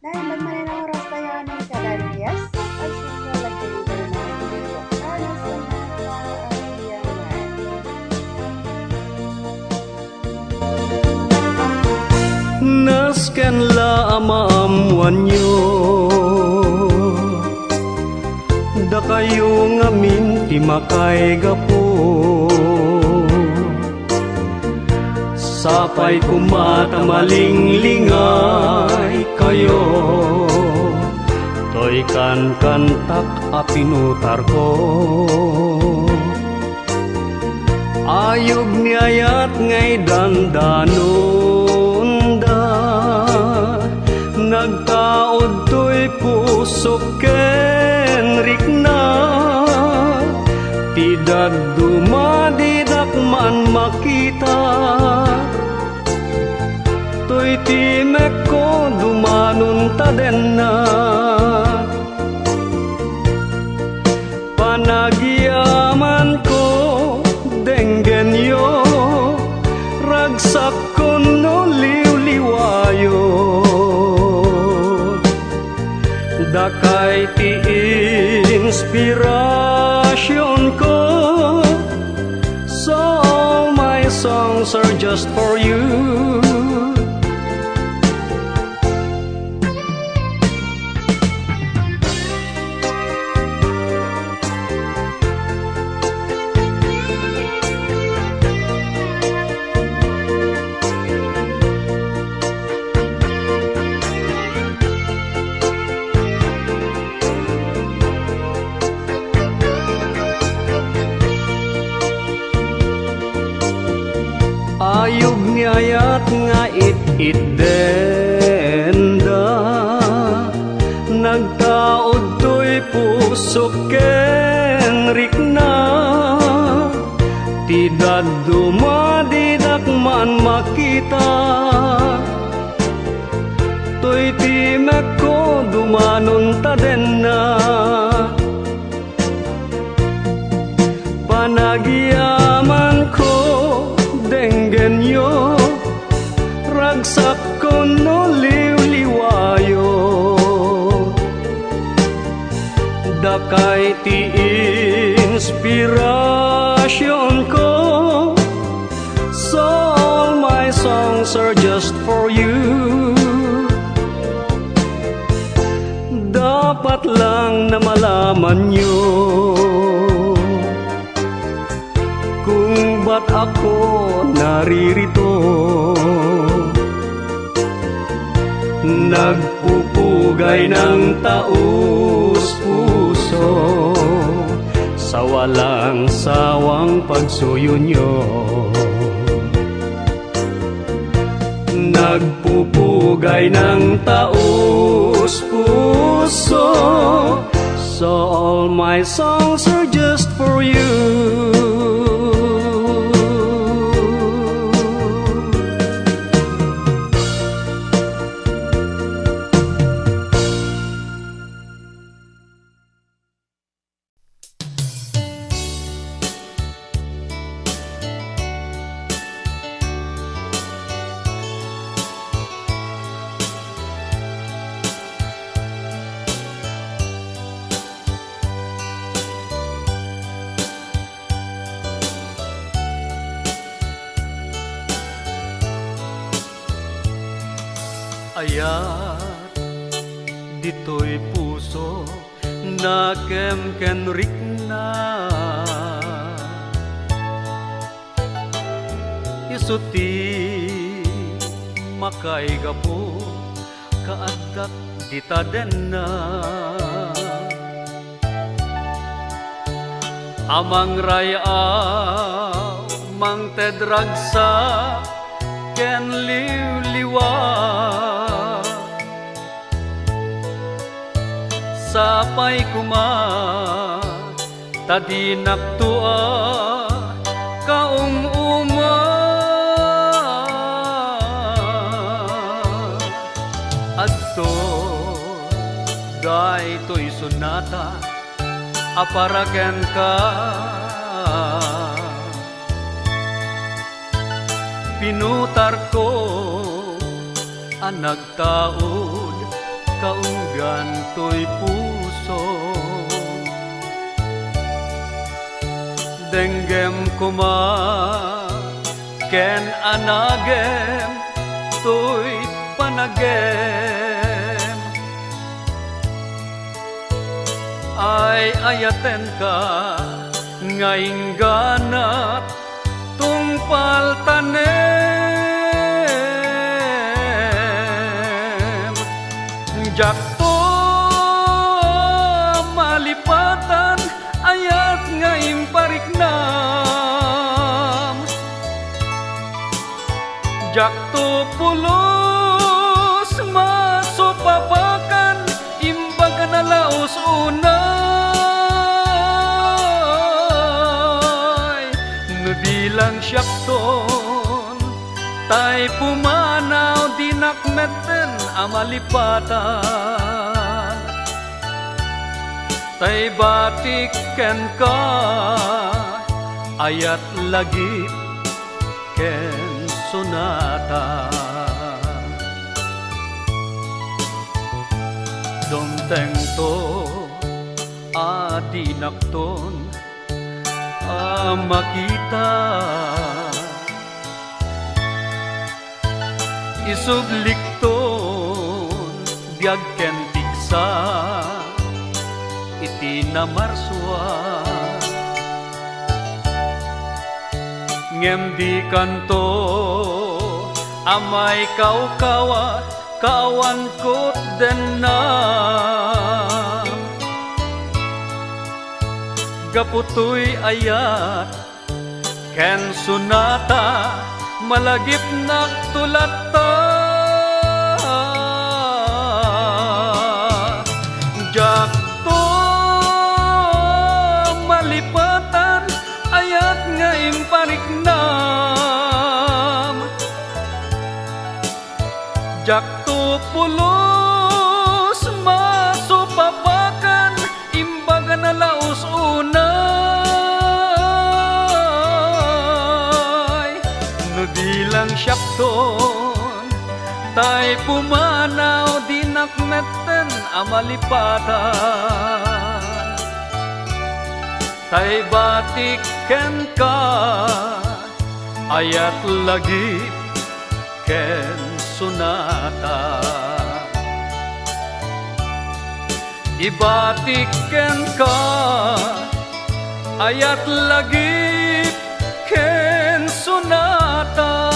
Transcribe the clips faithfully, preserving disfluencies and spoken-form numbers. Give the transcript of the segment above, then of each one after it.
Naimbag manen a oras tayo amin kada Dios, as usual, nagdeliver na ang video. Sana sa mga kaibigan. Nasken la a maammoanyo, dakayo ngamin ti makaigapu. Sapay koma ta malinglingaykayo, toy kankantak a pinutarko. Ayog ni ayat nga idandanonda, nagtaud toy pusok ken rikna. Ti dadduma didak man makita, toy timekko dumanon ta dennak. Panagyamanko, denggenyo, ragsakko no liwliwayo. Dakay ti inspirasyonko. So all my songs are just for you. Ayog ni ayat nga it-itdenda, nagtaud toy pusok ken rikna. Ti dadduma didak man makita, toy timekko dumanon ta dennak. Panagyamanko, denggenyo, ragsakko no liwliwayo. Dakay ti inspirasyonko. So all my songs are just for you. Dapat lang na malamanyo kung ba't ako naririto. Nagpupugay ng taos-puso sa walang sawang pagsuyonyo. Nagpupugay ng taos-puso. So all my songs are just for you. Ayat ditoy puso, nakem ken rikna. Isu ti makaigapu, kaaddak dita denna. A mangray-aw, mangted ragsak ken liwliwa. Sapay koma ta dinakto a kaum-uma. Adto daytoy sonata a para kenka. Pinutarko a nagtaud Kantoy puso, denggem koma ken anagem toy panagem. Ay-ayatenka nga ingganat tungpal tanem. Diakto malipatan, ayat nga impariknam. Diakto pulos masupapakan, imbag a nalaus unay. No bilang siakton, tay pumanaw, dinak metten a malipatan. Tay batik kenka, ayat lagip ken sonata. Dumtengto a dinakton a makita. Isublikton biag ken pigsa iti namarsua. Ngem dikanto a maikawkawa, kaawankot denna. Gapu toy ayat ken sonata, malagipnak tulatta. Diakto malipatan, ayat nga impariknam. Diakto pulos masupapakan, imbag a nalaus unay. No bilang siakton, tay pumanaw, dinak metten a malipatan. Tay batik kenka, ayat lagip ken sonata. Ibatik kenka, ayat lagip ken sonata.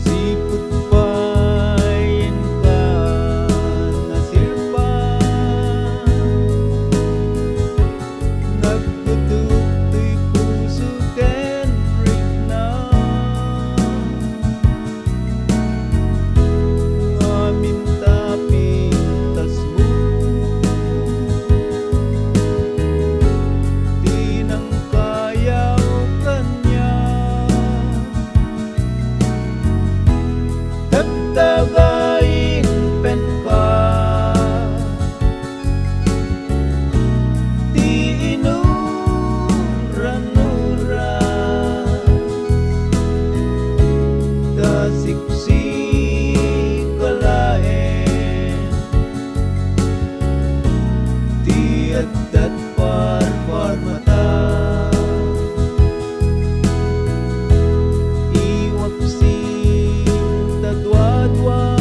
Sipud pay inka nasirpan, nagkutuk toy puso ken rikna. Amin ta pintasmo, di nangkayaw kaniak. Dagdagain penka ti inuran-uran, ta siksika laeng ti adda parparmata. Iwaksin ta duadua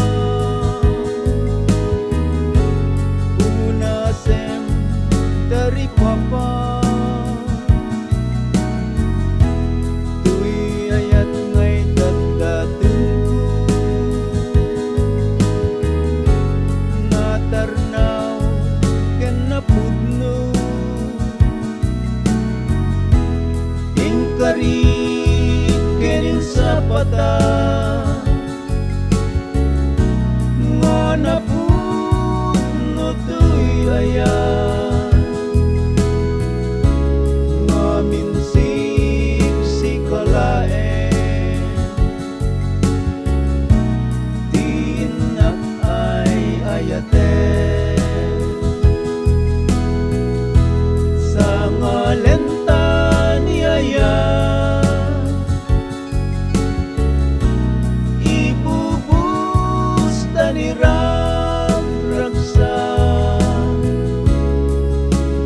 ragragsa,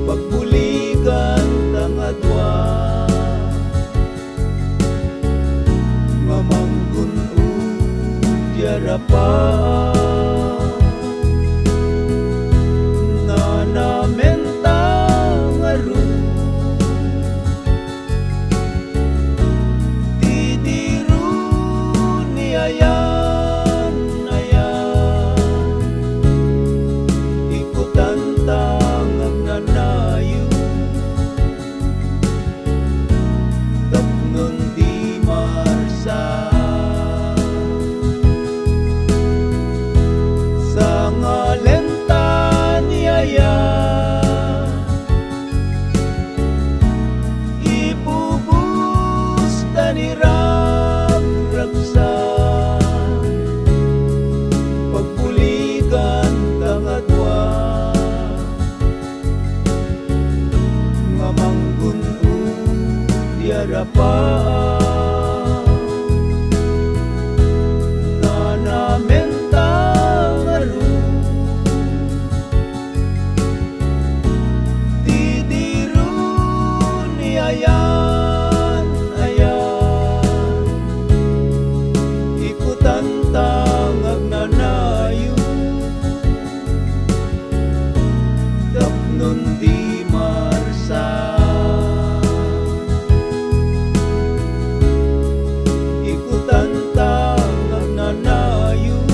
pagbuligan ta nga dua, nga manggun-od ti arapa. Nanamenta ngarud ti diru ni ayan, ayan. Ikutanta nga agnanayon tapno di marsa. Sangalenta ni aya, ibubusta ni ragragsa, pagbuligan ta nga dua, nga manggun-od ti arapa. Nanamenta ngarud ti diru ni ayan, ayan. Ikutanta nga agnanayon tapno di marsa. Ikutanta nga agnanayon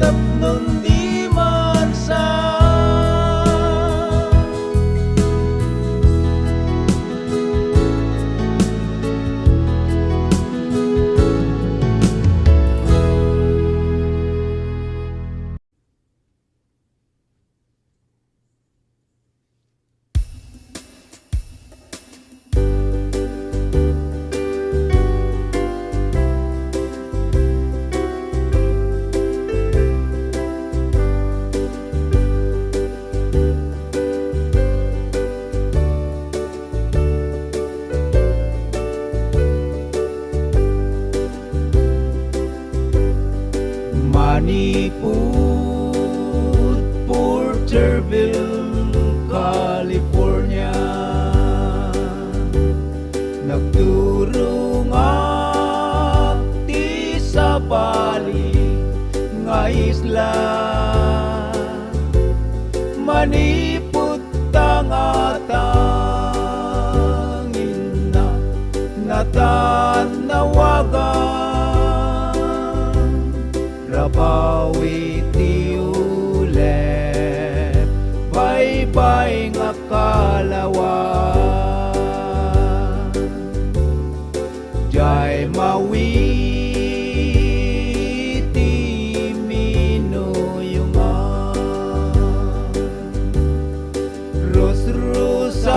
tapno di marsa. Manipud Porterville, California, nagturongak ti sabali nga isla. Manipud tangatanginna, natannawagan. Rabaw iti ulep, baybay nga kalawan. Diay mawi ti minuyongan. Rusrusat,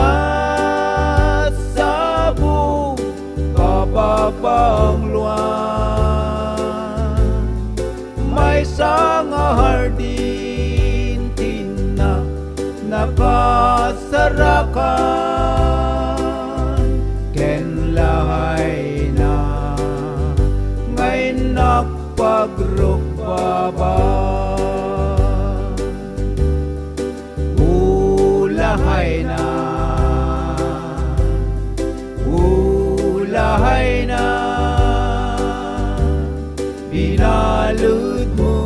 sabo, kababangloan. Maysa nga hardin ti na-, nakasarakan ken lahayna nga innak pagrukbaban. Ulahayna, ulahayna, binaludmo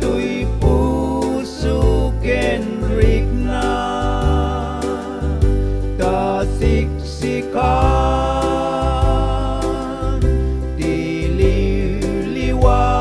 toy puso ken rikna, ta siksikan ti liwliwa.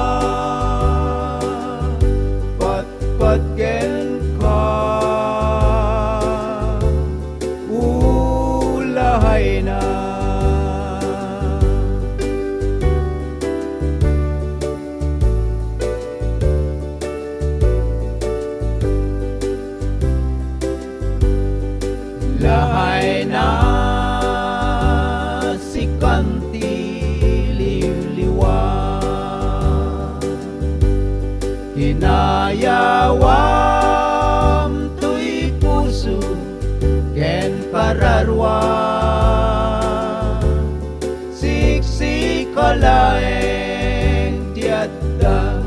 Laeng ti adda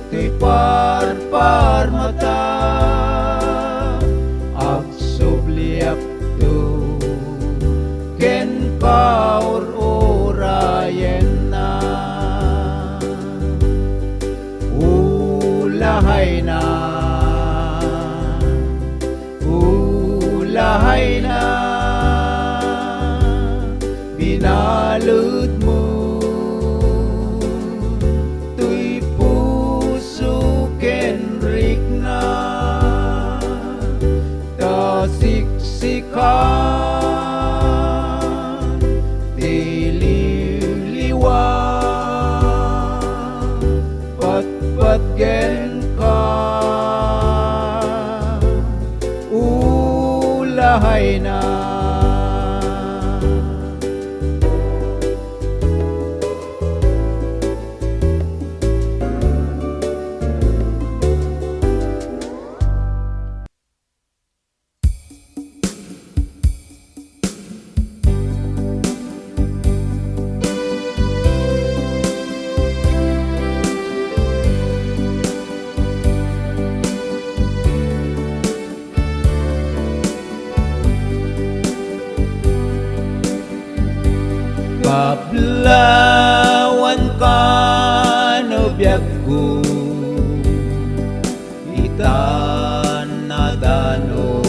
ti parparmata, agsubliakto kenka, ur-urayenna. Ulahayna, ulahayna, binaludmo toy puso ken rikna, ta siksika ti liwliwa. Patpat kenka, ulahayna. Pablawanka no biagko, ita nadanona.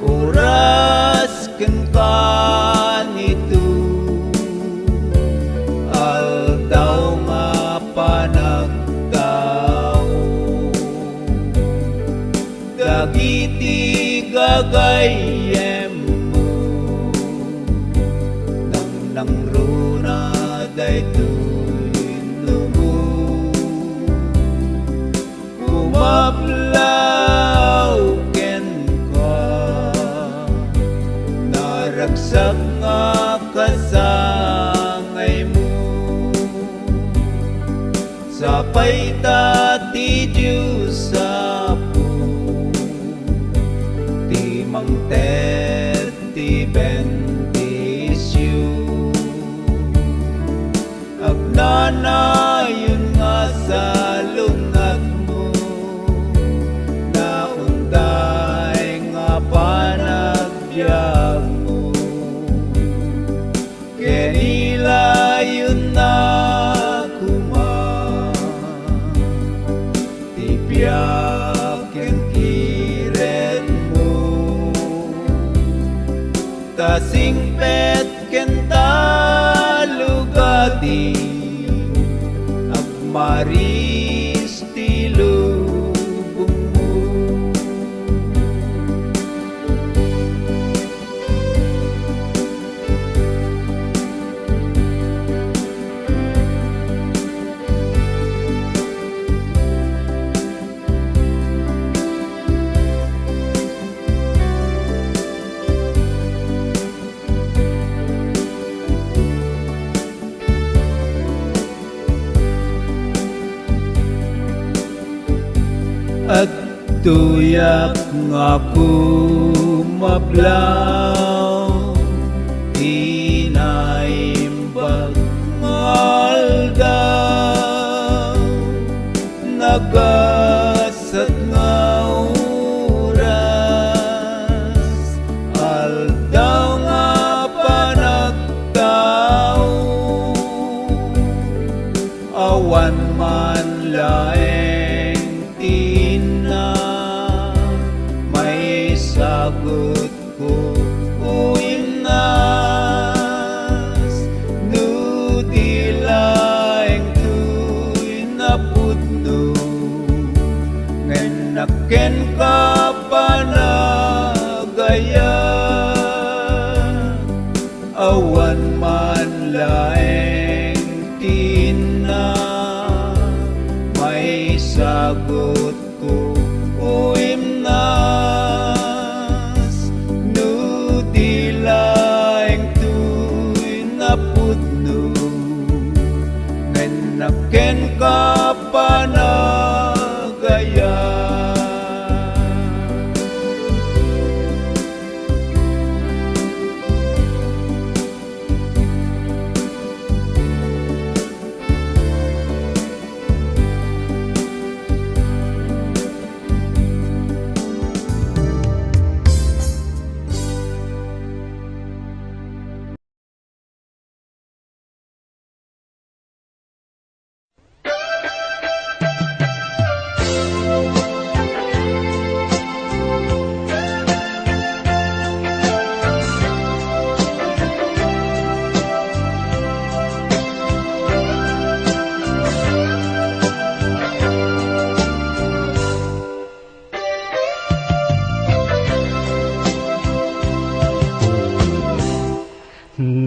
Oras kenka nito, aldaw nga panagtao. Dagiti gagayyemmo, nangnangruna daytoy innomo. Kumaplaw kenka, naragsak nga kasangaymo. Sapay ta ti Dios Apo ti mangted ti bendision. Agnanayon nga salungatmo, naunday nga panagbiagmo. Ken ilayonna koma ti biag ken kiretmo. Ta singpet ken talugadi, agmaris ti lubongmo. Agtuyak nga kumablaw ti naimbag nga aldaw, nagasat nga oras, aldaw nga panagtao. Awan man laeng ti inna, maisagutko, o innas, no di laeng toy napudno, ngem nakenka panagayat. Awan man laeng ti inna, maisagutko, o innas, no di laeng toy napudno, ngem nakenka panagayat.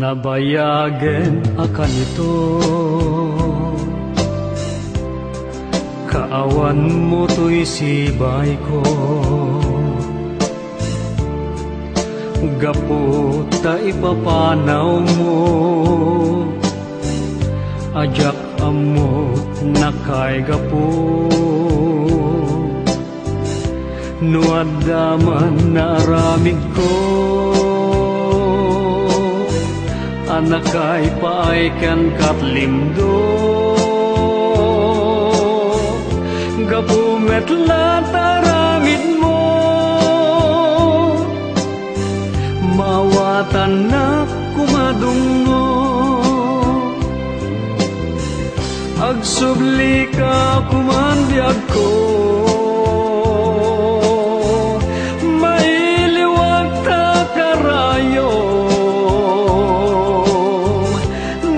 Nabayagen a kanito, kaawanmo toy sibayko. Gapu ta ipapanawmo a diak ammo nakaigapu. No adda man naaramidko, a nakaipaay ken katlimdo, gapu met la ta aramidmo, maawatannak kumadungngo. Agsubli ka kuman biagko, mailiwag ta karayom,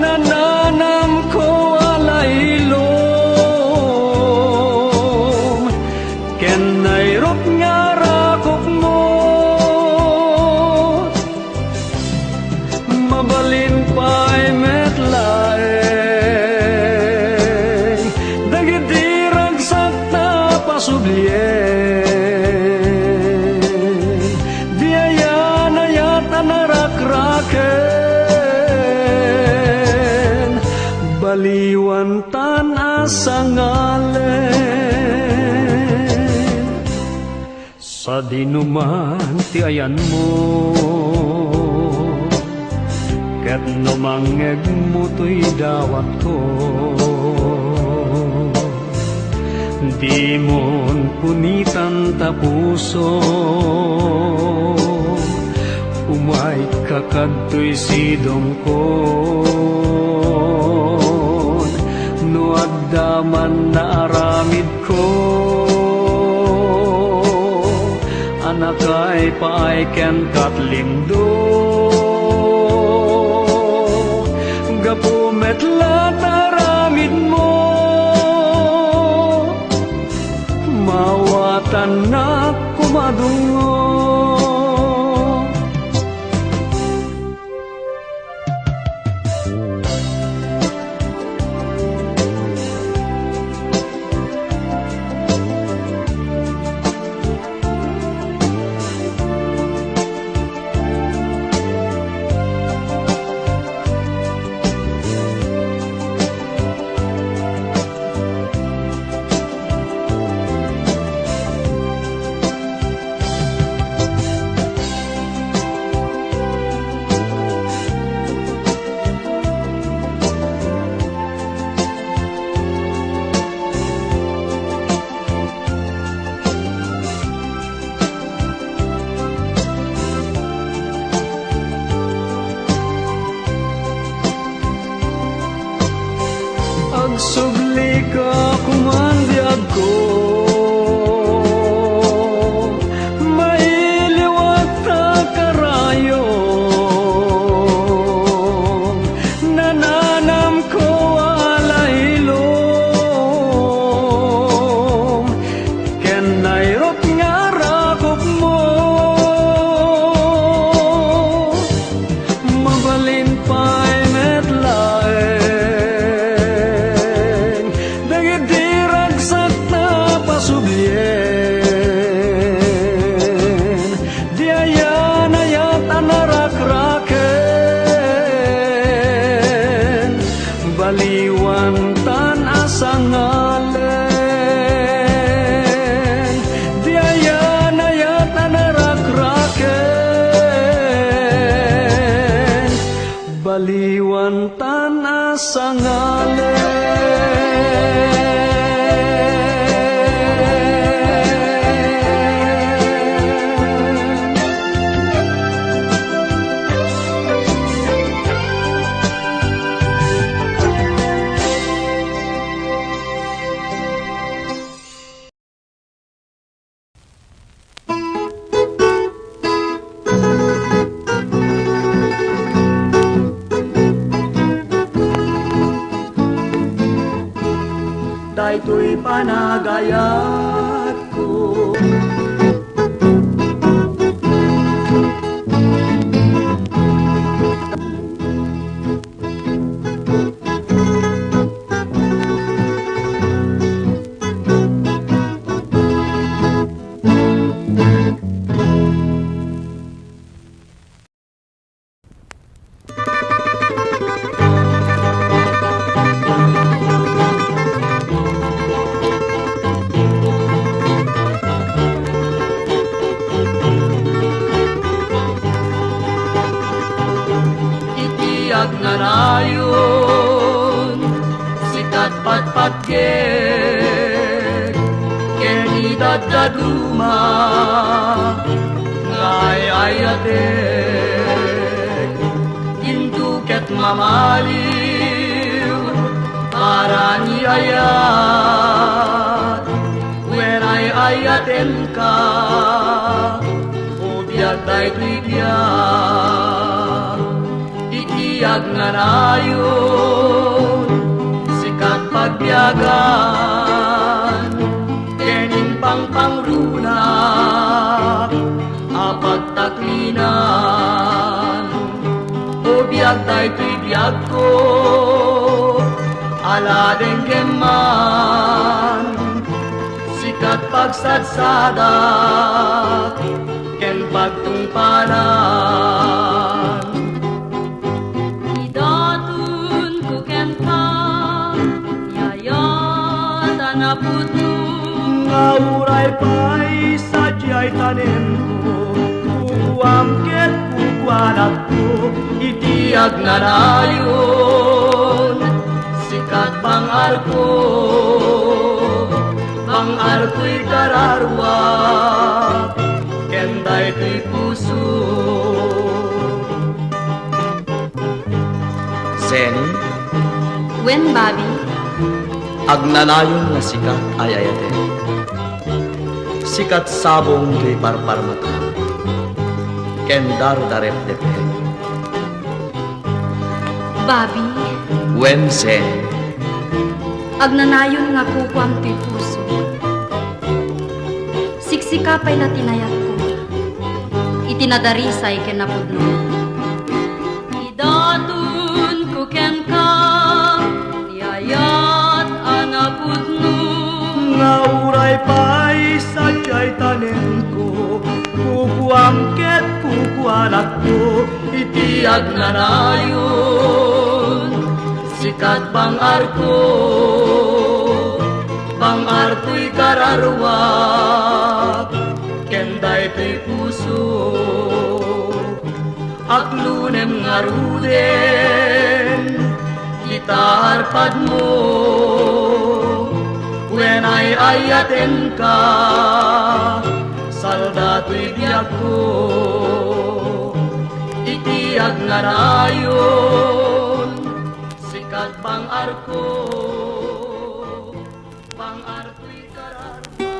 nananamko a lailom, ken nairut nga rakopmo. Mabalin pay met laeng dagiti ragsak ta pasublien, di ayan-ayat a narakraken, baliwantan a sangalen. Sadino man ti ayanmo, ket no mangngegmo toy dawatko, dimon punitan ta puso, umayka kadtoy sidongkon. No adda man naaramid ko a nakaipaay ken katlimdo, gapu met la ta aramidmo, maawatannak kumadungngo. Agsubli ka kuman biagko, mailiwag ta karayom, nananamko a lailom, ken nairut nga rakopmo. Mabalin pay met laeng dagiti ragsak ta pasublien, di ayan-ayat a narakraken, baliwantan a sangalen, di ayan-ayat a narakraken, baliwantan a sangalen. Daytoy panagayatko. Nanayon, sikat patpatgek, ken idaddaduma nga ay-ayatek. Intoket mamaliw para ni ayat, wen ay-ayatenka, o biag daytoy biag. Iti agnanayon, sikat pagbiagan, ken impangpangrunak a pagtaklinan. O biag daytoy biagko, ala denggem man, sikat pagsatsadak ken pagtungpalan. Idatonko kenka, yayat a napudno. Nga uray pay sadiay tanemko, kukuam ket kukuanakto iti agnanayon. Sikat bang-arko, bang-arkoy kararuak, ken daytoy puso. Zenny? Wen, Bobby? Agnanayon nga sikat ay-ayatek. Sikat sabong toy parparmata ken dardarepdepek. Bobby? Wen, Zenny? Agnanayon nga kukuam toy puso. Siksika pay la ti nayatko iti nadarisay ken napudno. Idatonko kenka ti ayat a napudno. Nga uray pay sadiay tanemko, kukuam ket kukuanakto iti agnanayon. Sikat bang-arko, bang-arkoy kararuak, ken daytoy puso. Aklunem ngaruden ita arpadmo, wen ay-ayatenka, salda toy biagko. Iti agnanayon, sikat bang-arko, bang-arkoy kararua.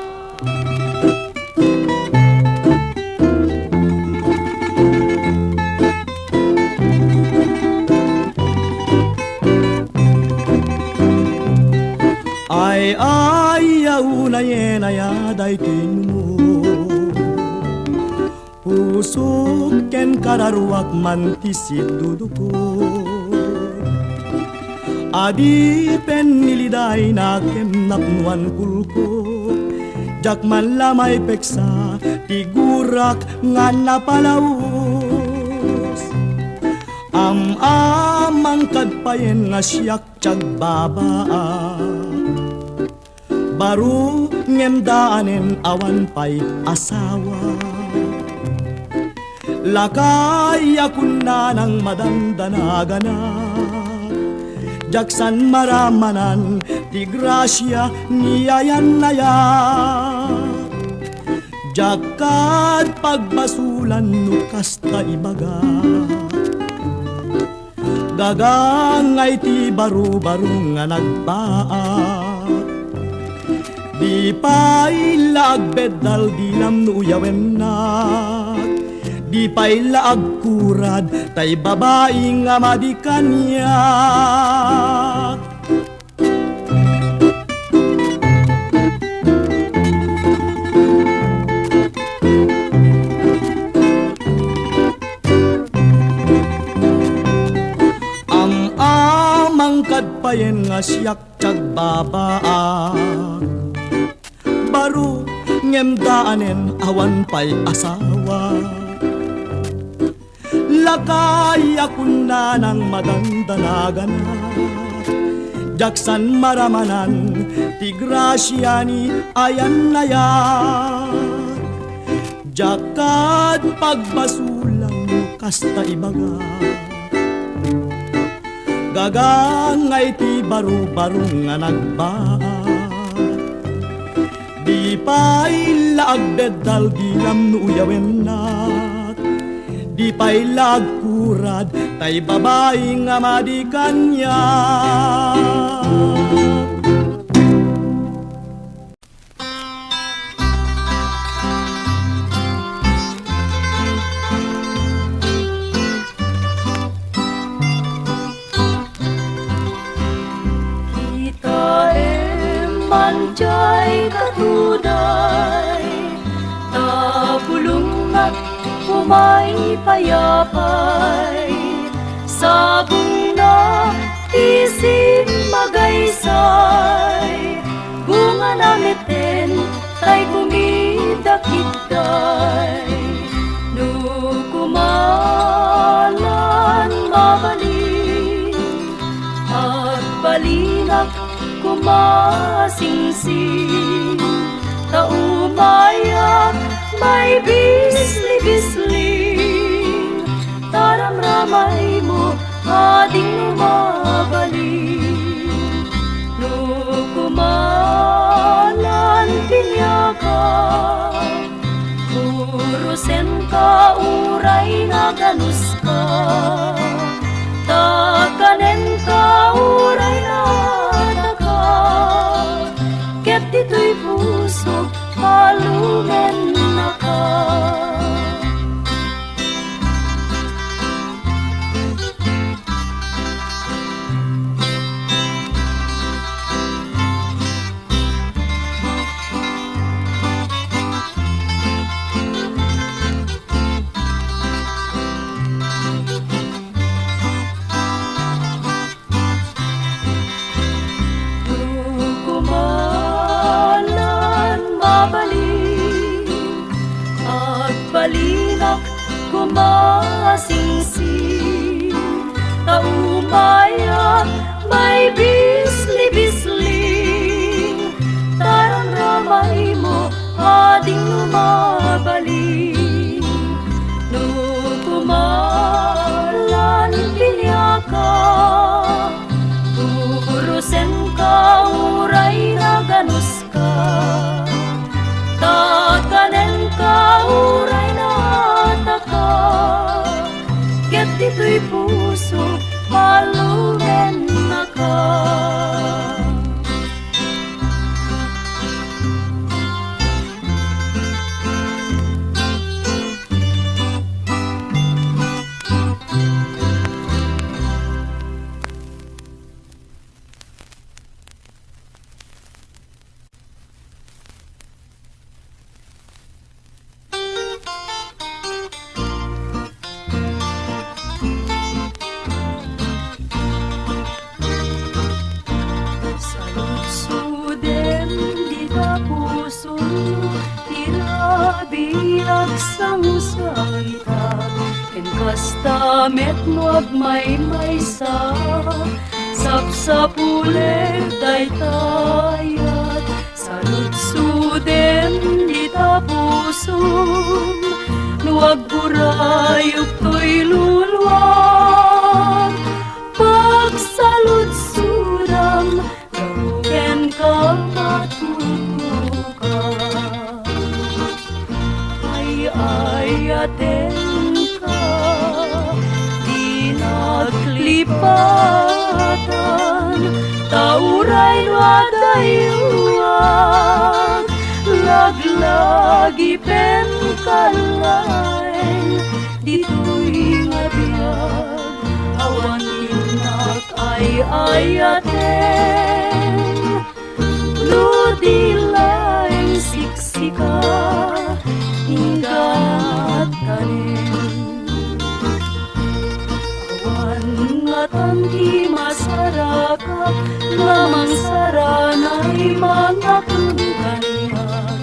Ay, ay, ya unayen aya daytoy numo. Pusok ken kararuak man ti siddudukot. Adipen nilidayna ken napnuan kulko. Diak man la maipeksa ti gurak nga napalaus. Am-amangkad payen nga siak ti agbabaak. Baro ngem daanen awan pay asawa. Lakay a kunnanang madandanaganak, diak san maramanan ti grasia ni ayannayak. Diak kad pagbasolan no kasta ibaga. Gagangay ti baro-baro nga nagbaak. Di pay la agbeddal dilam no uyawennak. Di pay la agkurad tay babai nga madi kaniak. Am-amangkad payen nga siak ti agbabaak. Baro ngem daanen awan pay asawa. Lakay a kunnanang madandanaganak, diak san maramanan ti grasia ni ayannayak. Diak kad pagbasolan no kasta ibaga. Gagangay ti baro-baro nga nagbaat. Di pay la agdeddal, diam no uyawennak. Di pay la agkurad, tay babai nga madi kaniak. Kitaem man diay katuday, ta bulongngat umay payapay, sabongna ti simmagaysay, bungana meten tay kumidakitday. No kumalan mabalin, agbalinak kumasingsi, ta umayak maibisli-bisling, ta ramramaymo ading mabalin. No kumalan piniaka, purosenka uray naganuska, ta kanenka uray naataka, ket ditoy pusok palumennaka. Kumanan mabalin, agbalinak kumasingsi, ta umayak maibisli-bisli, ta ramramaymo ading mabalin. No kumalan piniaka, purosenka uray naganuska, ta kanenka uray naataka, ket ditoy pusok palumennaka. Saludsodem dita pusom ti rabiak, sangsangita, ken kasta met no agmaymaysa, sapsapulek daytayat. Saludsodem dita pusom no agburayok toy luluam. Pagsaludsodam gapu ken kapatulka. Ay-ayatenka, dinak lipatan, ta uray no adayuak, laglagipenka laeng ditoy nga biag. Awan innak ay-ayaten, no di laeng siksika, inggana tanem. Awan ngatan ti masarakak nga mangsaranay mangngakeng kaniak.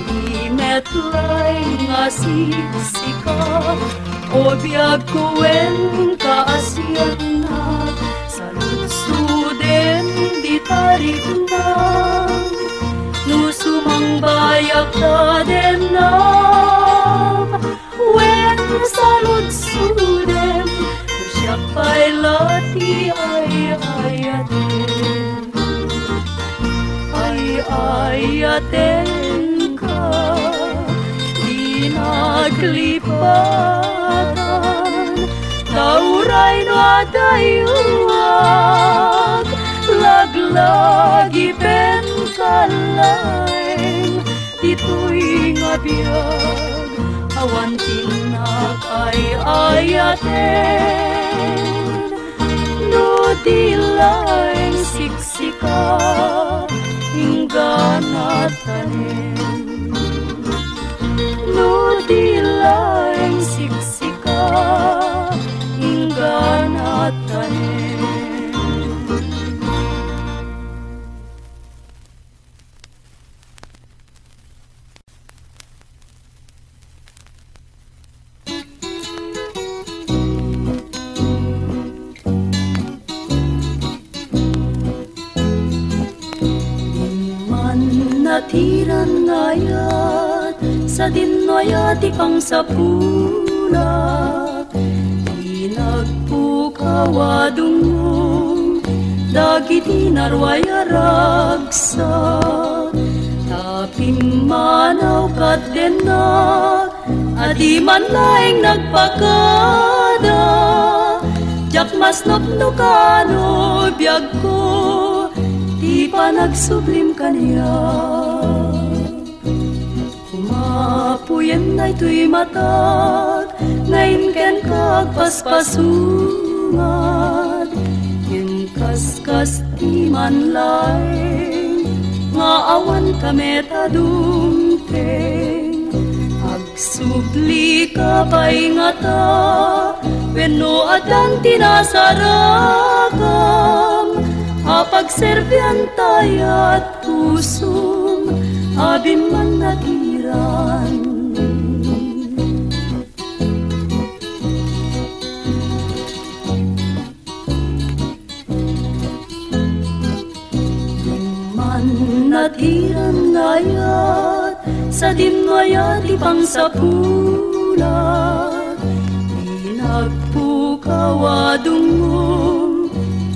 Di met laeng nga siksika, o biagko, wen kaasiannak. Saludsodem dita riknam no sumangbayak kadennam, wen saludsodem no siak pay la ti ay Tenka, di naglipatan, ta uray no adayuak, laglagipenka laeng. Ditoy nga biag, awan ti innak ay ayaten. No di laeng siksika, inggana tanem. No di laeng siksika, inggana tanem. Mannatiran nga ayat, sadin no ayat ti pangsapulak, ti nagpukaw a dungngo, dagiti naruay a ragsak, ta pimmanaw ket dennak, a di man laeng nagpakada, diak masnopnokano biagko, ti panagsublim kaniak. Kumapuyen daytoy matag, nga inkenka agpaspasungad, ngem kaskas ti man laeng, nga awanka met a dumteng. Agsublika pay ngata, wenno addan ti nasarakam, a pagserbian ta ayat pusom a bimmannatiran. Mannatiran nga ayat, sadin no ayat ti pangsapulak, ti nagpukaw a dungngo,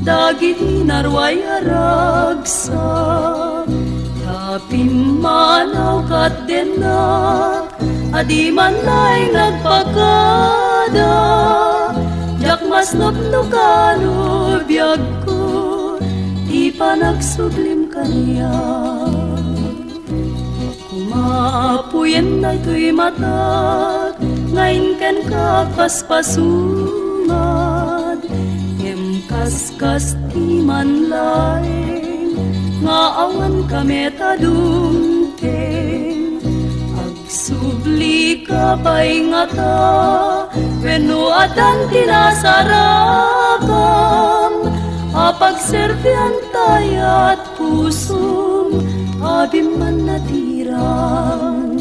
dagiti naruay a ragsak, ta pimmanaw ket dennak, a di man laeng nagpakada, diak masnopnokano biagko, ti panagsublim kaniak. Kumapuyen daytoy matag, nga inkenka agpaspasungad, ngem kaskas ti man laeng, nga awanka met a dumteng. Agsublika pay ngata, wenno addan ti nasarakam, a pagserbian ta ayat pusom a bimmannatiran.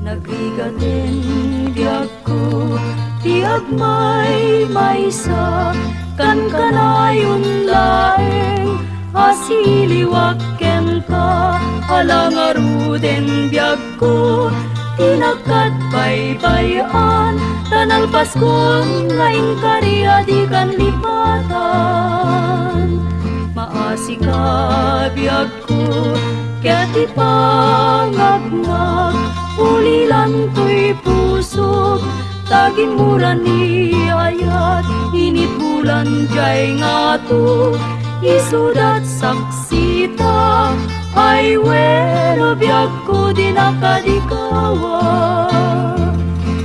Nagrigaten biag ko ti agmaymaysa, kankanayon laeng a siliwak kenka, ala ngaruden biagko ti nagkadbaybay-an, ta nalpaskon nga inkari a dikan lipatan. Maasika biag ko, ket ti pangagnak, ulilan toy pusok, ta gimmuran ni ayat, initbulan diay ngato, isudat saksita, ay wenno biag ko dinak a dikawa.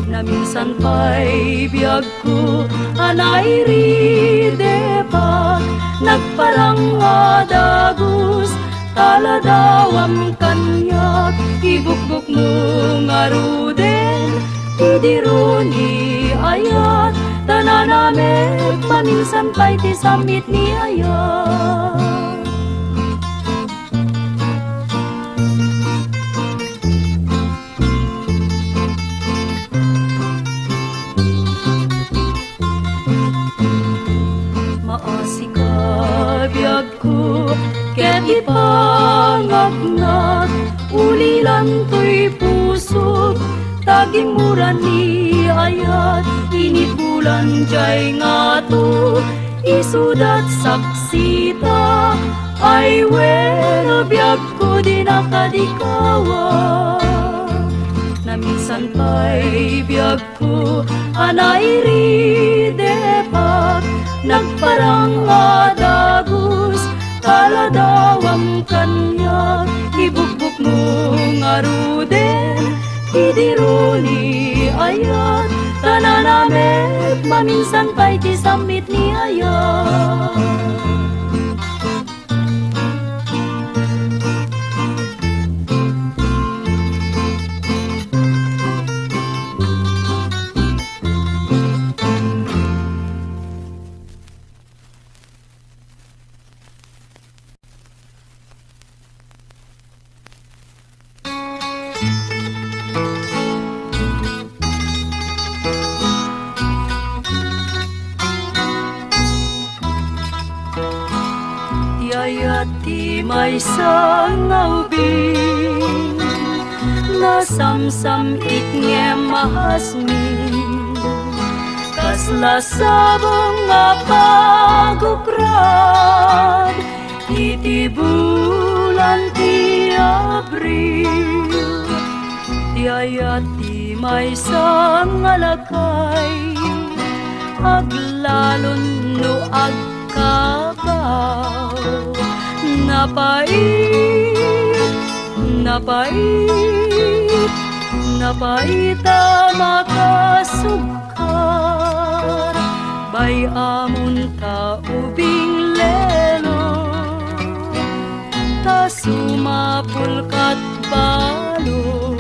Naminsan pay biag ko a nairidepak, nagparang a dagus, ta ladawam kaniak, ibukbokmo ngaruden ti diro ni ayat, ta nanamek maminsan pay ti sammit ni ayat. Ket ipangagnak, ulilantoy pusok, ta gimmuran ni ayat, inibulan jay ngato, isudat saksita, ay wen, biagko, dinak a dikawa. Naminsan pay biag ko a nairidepak, nagparang a dagus, kaladawam kaniak, ibukbukmo ngaruden, idi runi ayat, ta nanamek, maminsan pay ti sammit ni ayat. Ti ayat ti maysa nga ubing, nasamsam-it ngem a hasmin. Kasla sabong nga pagukrad iti bulan ti Abril. Ti ayat ti maysa nga lakay, aglalon no agkabaw. Napait, napait, napait a makasug- kar, bay-amon ta ubing lelo, ta sumapul kat balo,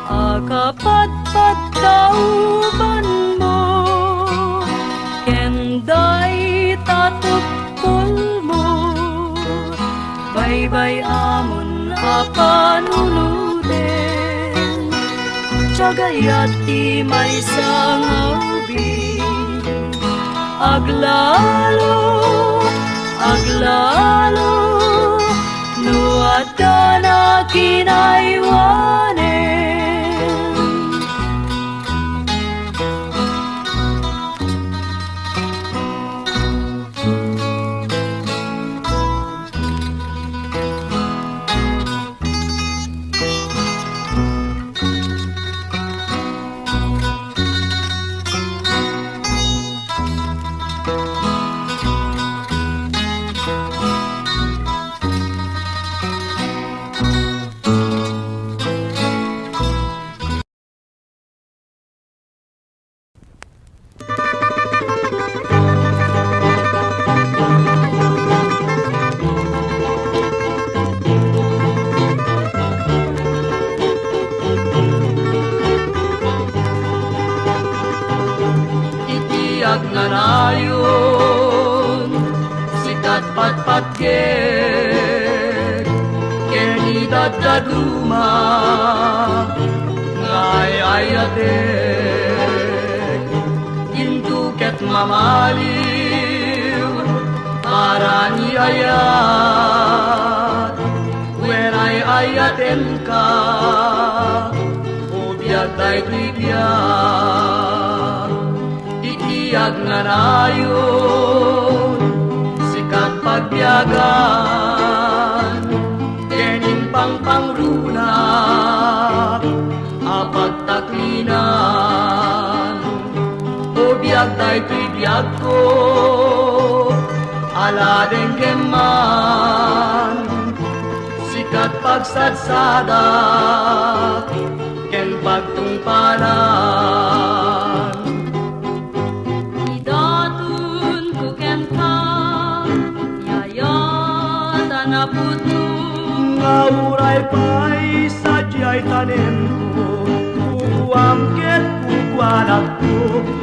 a kapadpad ta ubanmo, ken dayta tuppolmo. Baybay-amon a panunoten, tiagayat ti maysa nga ubing. Aglalo, aglalo, no adda na kinaywanen. Iti agnanayon, sikat patpatgek, ken idaddaduma nga ay-ayatek. Dinto ket mamaliw para ni ayat, wen ay-ayatenka, o biag daytoy biag. Iti agnanayon, sikat pagbiagan, ken impangpangrunak a pagtaklinan. O biag daytoy biagko, ala denggem man, sikat pagsadsadak ken pagtungpalan. Idatonko kenka, yaya, ta napudno. Nga uray pay sadiay tanemko, kukuam ket kukuanakko,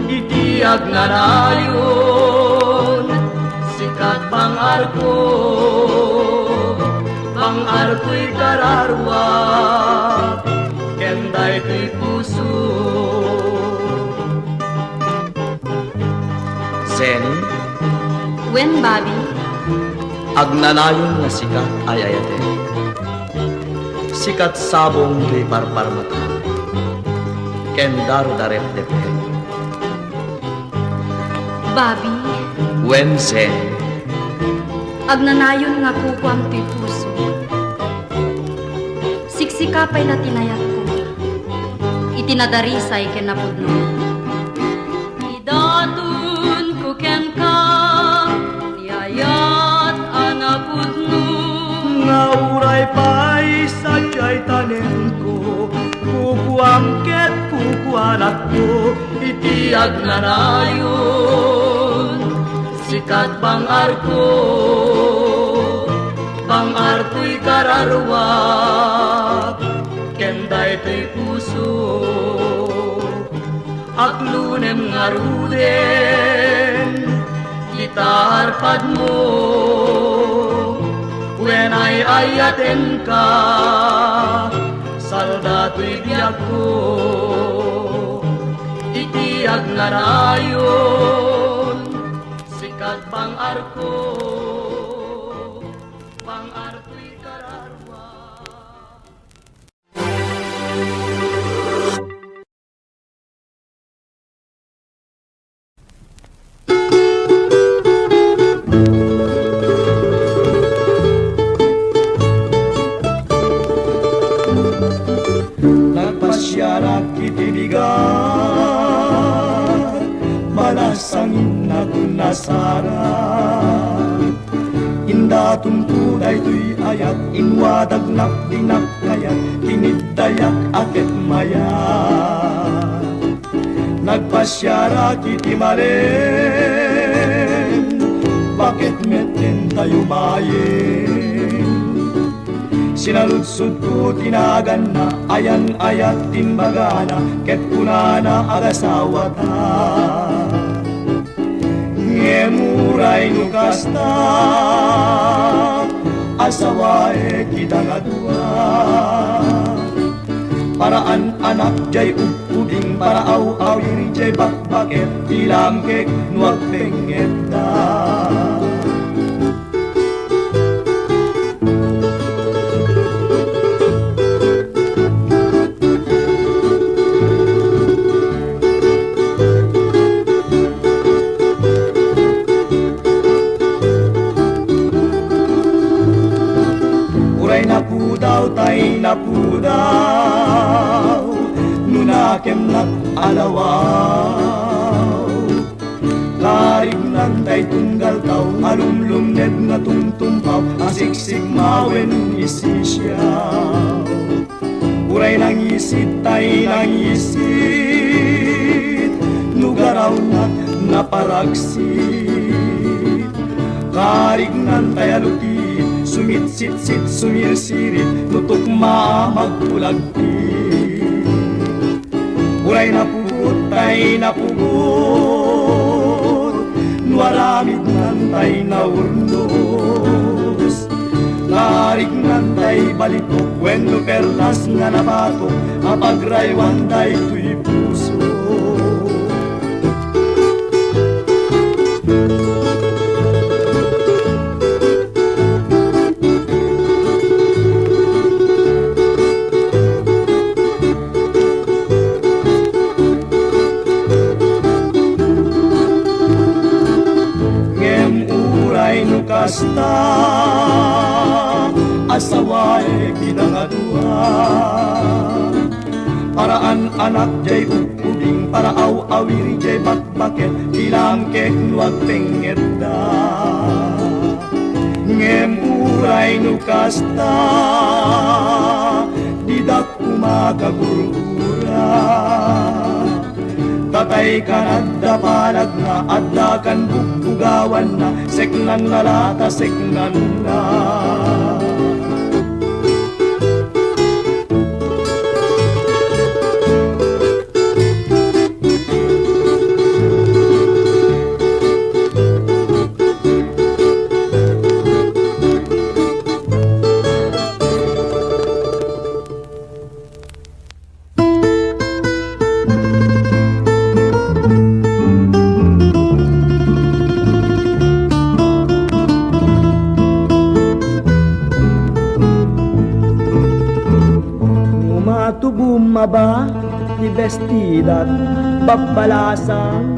iti agnanayon, sikat bang-arko, bang-arkoy kararuak, ken daytoy puso. Zen. Wen, Bobby. Agnanayon nga sikat ay ayaten. Sikat sabong toy parparmata. Ken darudarepdepdep. Bobby. Wen, Sen. Agnanayon nga kukuam toy puso. Siksika pay la ti nayatko. Iti nadarisay ken napudno. Idatonko kenka ti ayat a napudno. Nga uray pay sadiay tanenko, kukuam ket kukuanakto iti agnanayon. Sikat bang-arko, bang-ar toy kararuak, ken daytoy puso. Aklunem ngaruden, dita arpadmo, wen ay-ayatenka, salda toy biagko, iti agnanayon, sikat bang-arko, bang-ar toy kararuak. Nagpasiarak iti bigat, balasangin a nasarak. Indatonko daytoy ayat, inwadagnak dinak kayat, kiniddayak a ket mayat. Nagpasiarak iti malem, baket met dentayo mayem. Sinaludsodko ti naganna, ayan-ayat ti imbagana, ket kunana, agasawata. Ngem uray no kasta, asawaek ita nga dua. Paraan anak jay ub-ubing, para aw-awir jay bakbaket, ti langkek no agpengngetta. Uray napudaw tay napudaw, no nakemnak a lawaw. Karignan tay tunggal taw nga lumlumned nga tungtumpaw a siksikmawen isisiaw. Uray nangisit tay nangisit, no garawnak naparagsit. Karignan tay a lutit, sumitsitsit, sumirsirit, no tukma a magkulagtit. Uray napugot tay napugot, no aramidnan tay naurnos. Karignan tay balitok wenno perlas nga nabatok a pagraywan daytoy puso. Ngem uray no kasta, asawaek ita nga dua. Paraan anak jay ub-ubing, para aw-awir jay bakbaket, ti langkek no agpengngetta. Ngem uray no kasta, didak kumakagurgura. Tatay kan adda palagna, adda kan bugbugawanna, seknanna la ta seknanna. Aba, ti bestidak, babbalasang,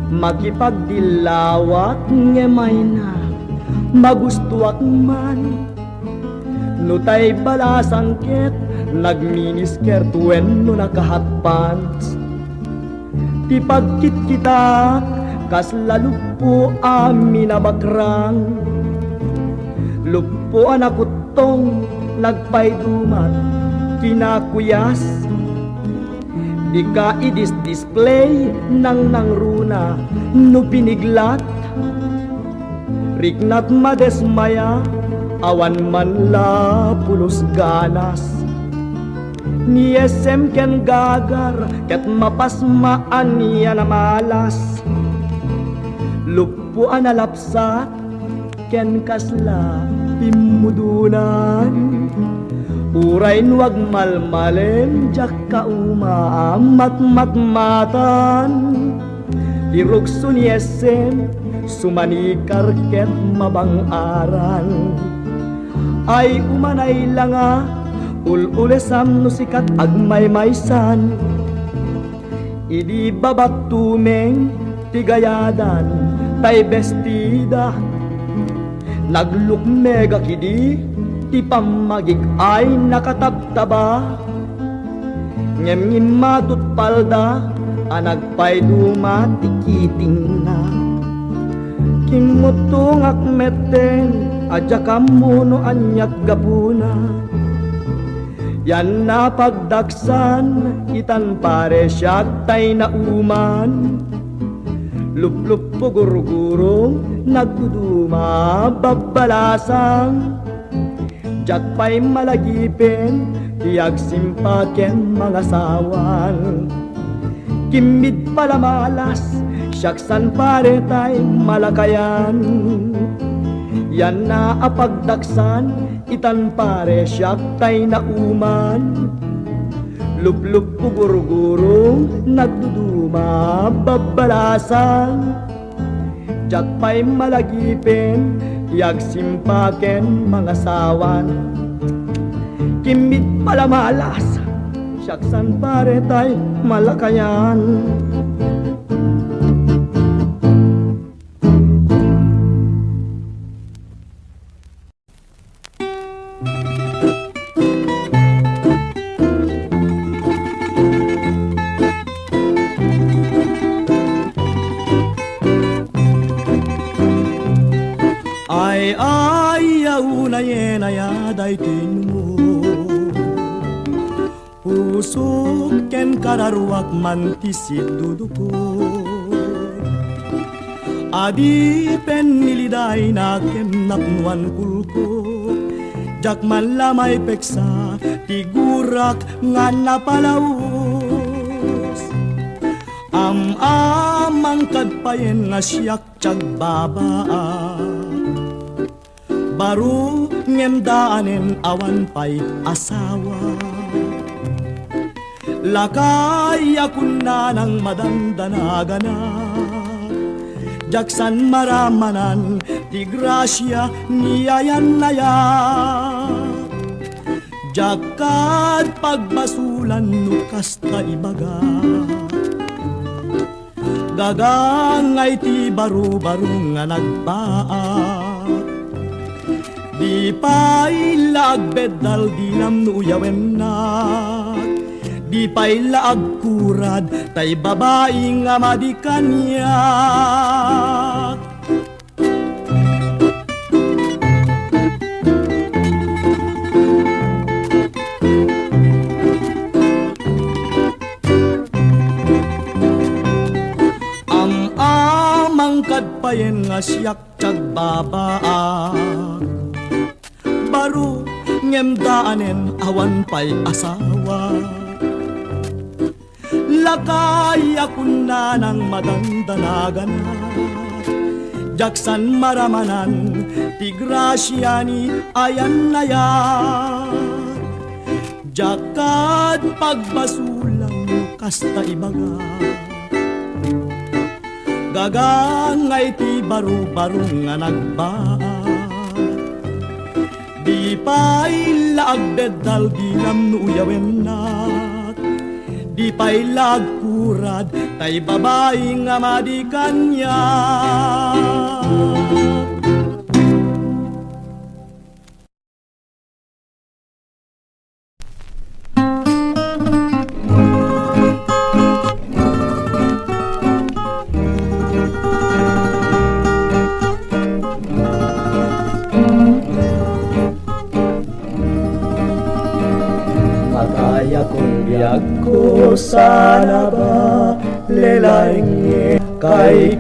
makipagdillawak ngem ayna, magustuak man. No tay balasang ket nagminiskirt wenno naka-hot pants, ti pagkitkitaak kasla luppo a minabakrang. Luppo a nakuttong, nagpaidumat, kinakuyas. Dika idis-display nangnangruna no piniglat. Riknat madesmaya, awan man la pulos ganas. Ni S M ken Gagar ket mapasmaan ya namalas. Luppo a nalapsat ken kasla pimmudonan. Uray no agmalmalem, diak kauma a matmatmatan. Ti rugso ni S M, sumanikar ket mabang-aran. Ay umanay la nga, ul-ulesam no sikat agmaymaysan. Idi babat tumeng ti gayadan tay bestida, naglukmegak idi ti pammagik ay nakatabtaba. Ngem ngimmatot palda a nagpaiduma ti kitingna. Kimmuttongak metten a diak ammo no aniat gapuna. Yan napagdaksan, itan pare siak tay nauman. Lupluppo gurgurong, nagduduma, babbalasang. Diak pay malagipen ti agsimpa ken mangasawan. Kimmid palamalas, siak san pare tay malakayan. Yan na a pagdaksan, itan pare siak tay nauman. Lupluppo gurgurong, nagduduma, babbalasang. Diak pay malagipen ti agsimpa ken mangasawan. Kimmid palamalas, siak san pare tay malakayan. Ay, ay, ya unayen aya daytoy mo. Pusok ken kararuak man ti siddudukot. Adipen nilidayna ken napnoan kulko. Diak man la maipeksa ti gurak nga napalaus. Am-amang kad payen nga siak ti agbabaak. Baro ngem daanen awan pay asawa. Lakay a kunnanang madandanaganak, diak san maramanan ti grasia ni ayannayak. Diak kad pagbasulan no kasta ibaga. Gagangay ti baro-baro nga nagbaak. Di pay la agbeddal dinam no uyawennak. Di pay la agkurad tay babai nga madi kaniak. Am-amang kad payen nga siak ti agbabaak. Baro ngem daanen awan pay asawa. Lakay a kunnanang madandanaganak, diak san maramanan ti grasia ni ayannayak. Diak kad pagbasulan no kasta ibaga. Gagangay ti baro-baro nga nagbaak. Di pay la agdeddal, dinam no uyawennak. Di pay la agkurad, tay babai nga madi kaniak. Makayakon biagko sana ba, lelaing, kaykayatko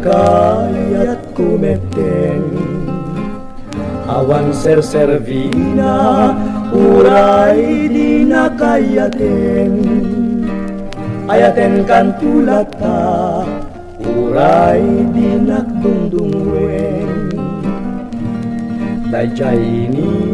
metten. Awan serserbina, uray dinak ayaten. Ayatenkanto latta, uray dinak dungdungwen. Daydiay ni